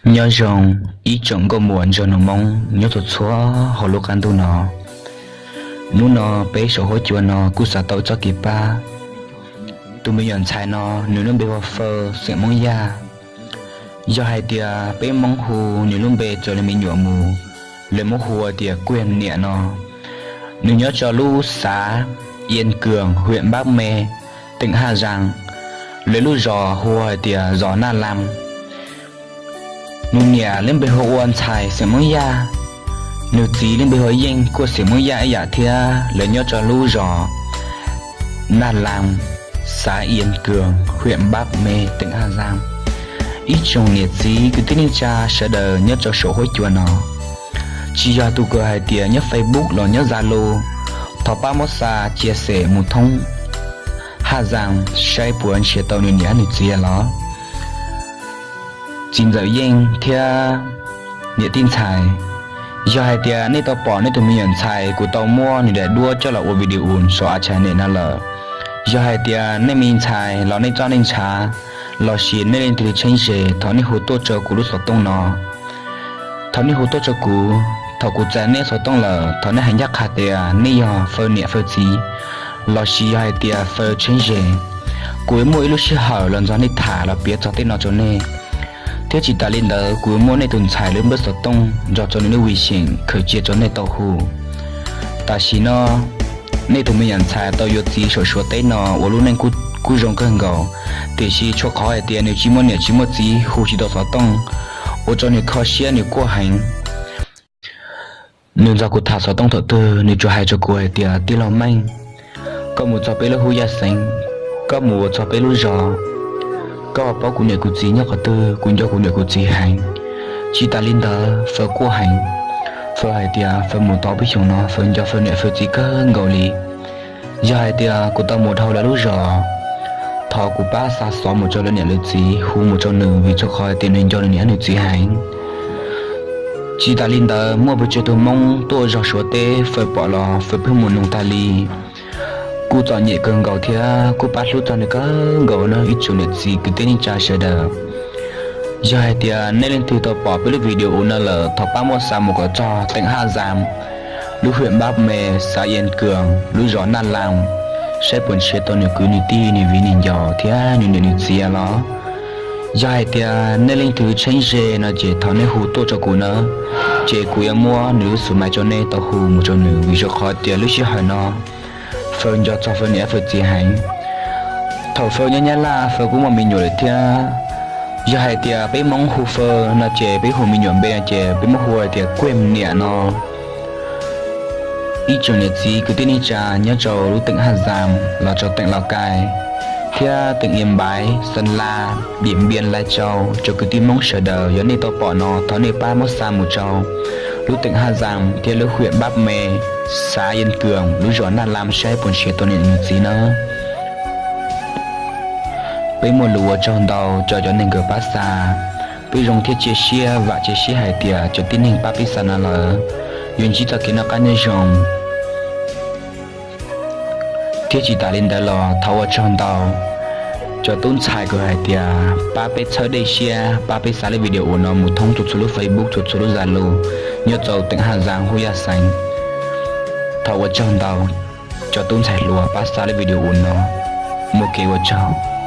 Nyob zoo ib tsoom nkauj muam nraug nus Hmoob nyob txhua txhua hauv lub qab ntuj no. Hnub no peb saum huab cua no kuj xav tau txoj kev pab. Tus me nyuam ntxhais no nws lub npe hu ua Faw, xeem Hmoob Yaj. Yog hais tias peb Hmoob hu nws lub npe raws li me nyuam mus, lawv muab hu tias Kuj Niam no. Nws nyob rau lub xav Yia Kws, hwm Npab Me, teem Haj Zaas. Lawv lub zos hu hais tias zos Naj Laa. Nws niam lub npe hu ua Ntxhais, xeem Hmoob Yaj. Nws txiv lub npe hu ua Yeej, kuj xeem Hmoob Yaj ib yam thiab. Lawv nyob rau lub zos Naj Laa, xav Yia Kws, hwm Npab Me, teem Haj Zaas. Ib tsoom niam txiv kwv tij neej tsa sawv daws nyob rau saum huab cua no, tsis yog tus kws hais tias nyob Facebook los nyob Zalo, thov pab muab xa cia xem mus thoob Haj Zaas saib puas nrhiav tau nws niam nws txiv los. Txiv ntxawm Yeej thiab niam tij ntxhais, yog hais tias nej tau pom nej tus me nyuam ntxhais kuv tau muab nws daim duab coj los ua video saum a channel no lawm, yog hais tias nej me ntxhais los nej txoj nej ntshav, lossis nej leej twg tsheeb ze, thov nej hu tuaj rau kuv lub xov tooj no. Thov nej hu tuaj rau kuv, thaum kuv txais nej xov tooj lawm thov nej hais ncaj qha tias nej yog Faw niam Faw txiv, lossis yog hais tias Faw tsheeb ze. Kuv yuav muaj ib lub sij hawm los nrog nej tham los piav txog tej no rau nej. Thiab tsis tas li ntawd kuv yuav muab nej tus ntxhais lub npawb xov tooj nrog rau nws lub wi xeem khaws cia rau nej tau hu. Tam sim no nej tus me nyuam ntxhais tau yuav txiv saum Suav teb no ua lub neej kuj zoo kawg nkaus, tiam sis tshuav qhov hais tias nws tsis muaj niam tsis muaj txiv, hu tsis tau xov tooj, ua rau nws kho siab nws quaj heev. Nws nrog kuv tham xov tooj thaum twg nws tsuas hais rau kuv hais tias tij laug Meej, koj mus txog peb lub hub yaj xeev, koj mus ua txog peb lub zos, koj paub kuv niam kuv txiv nyob qhov twg, kuv nco kuv niam kuv txiv heev. Tsis tas li ntawd Faw quaj heev, Faw hais tias Faw mus tau peb xyoos no Faw nco Faw niam Faw txiv kawg nkaus li. Yog hais tias kuv tau mus dhau lawv lub zos, thov kuv pab xa xov mus rau lawv niam lawv txiv hu mus rau nws vim tshuav qhov tias nws nco nws niam nws txiv heev. Tsis tas li ntawd muaj pes tsawg tus Hmoob tuaj zog Suav teb Faw pom los Faw pheej mus noog tag li. Kuj txom nyem kawg nkaus thiab kuj pab hlub txog nws kawg nkaus no ib tsoom niam txiv kwv tij neej tsa sawv daws. Yog hais tias nej leej twg tau pom peb lub video no lawm thov pab muab xa mus kom txog teem Haj Zaas, lub hwm Npab Me, xav Yia Kws, lub zos Naj Laa, saib puas nrhiav tau nws kwv nws tij nws viv nws ncaus thiab nws niam nws txiv los. Yog hais tias nej leej twg tsheeb ze no ces thov nej hu tuaj rau kuv na, ces kuv yuav muab nws lub xov maiv rau nej tau hu mus rau nws vim tshuav qhov tias lub sij hawm no Faw nco txog Faw niam Faw txiv heev. Thaum Faw nyob Nyab Laj Faw kuj muaj me nyuam lawm thiab. Yog hais tias peb Hmoob hu Faw no ces peb hu me nyuam npe no ces peb muab hu hais tias Kuj Niam no. Ib tsoom niam txiv kwv tij neej tsa nyob rau lub teem Haj Zaas los rau teem Lauj Kaim thiab teem Yia Npaiv, Xeem Las, Diam Npias, Lais Tsau, rau kwv tij Hmoob sawv daws yog nej tau pom no thov nej pab muab xa mus rau lub teem Haj Zaas thiab lub hwm Npab Me, xav Yia Kws, lub zos Naj Laa saib puas nrhiav tau niam nws txiv na. Peb muaj lus ua tsaug ntau rau cov neeg kws pab xa. Peb zoo thiab cia siab vam cia siab hais tias cov tib neeg pab peb xa no lawm yuav ntsib txoj kev noj qab nyob zoo. Thiab tsis tas li ntawd los thov ua tsaug ntau cov tub ntxhais kws hais tias pab peb txhawb dej siab pab peb xa lub video no mus thoob txhua txhua lub Facebook txhua txhua lub Zalo nyob rau teem Haj Zaas hub yaj xeev. Thov ua tsaug ntau cov tub ntxhais hluas pab xa lub video no. Muaj kev ua tsaug.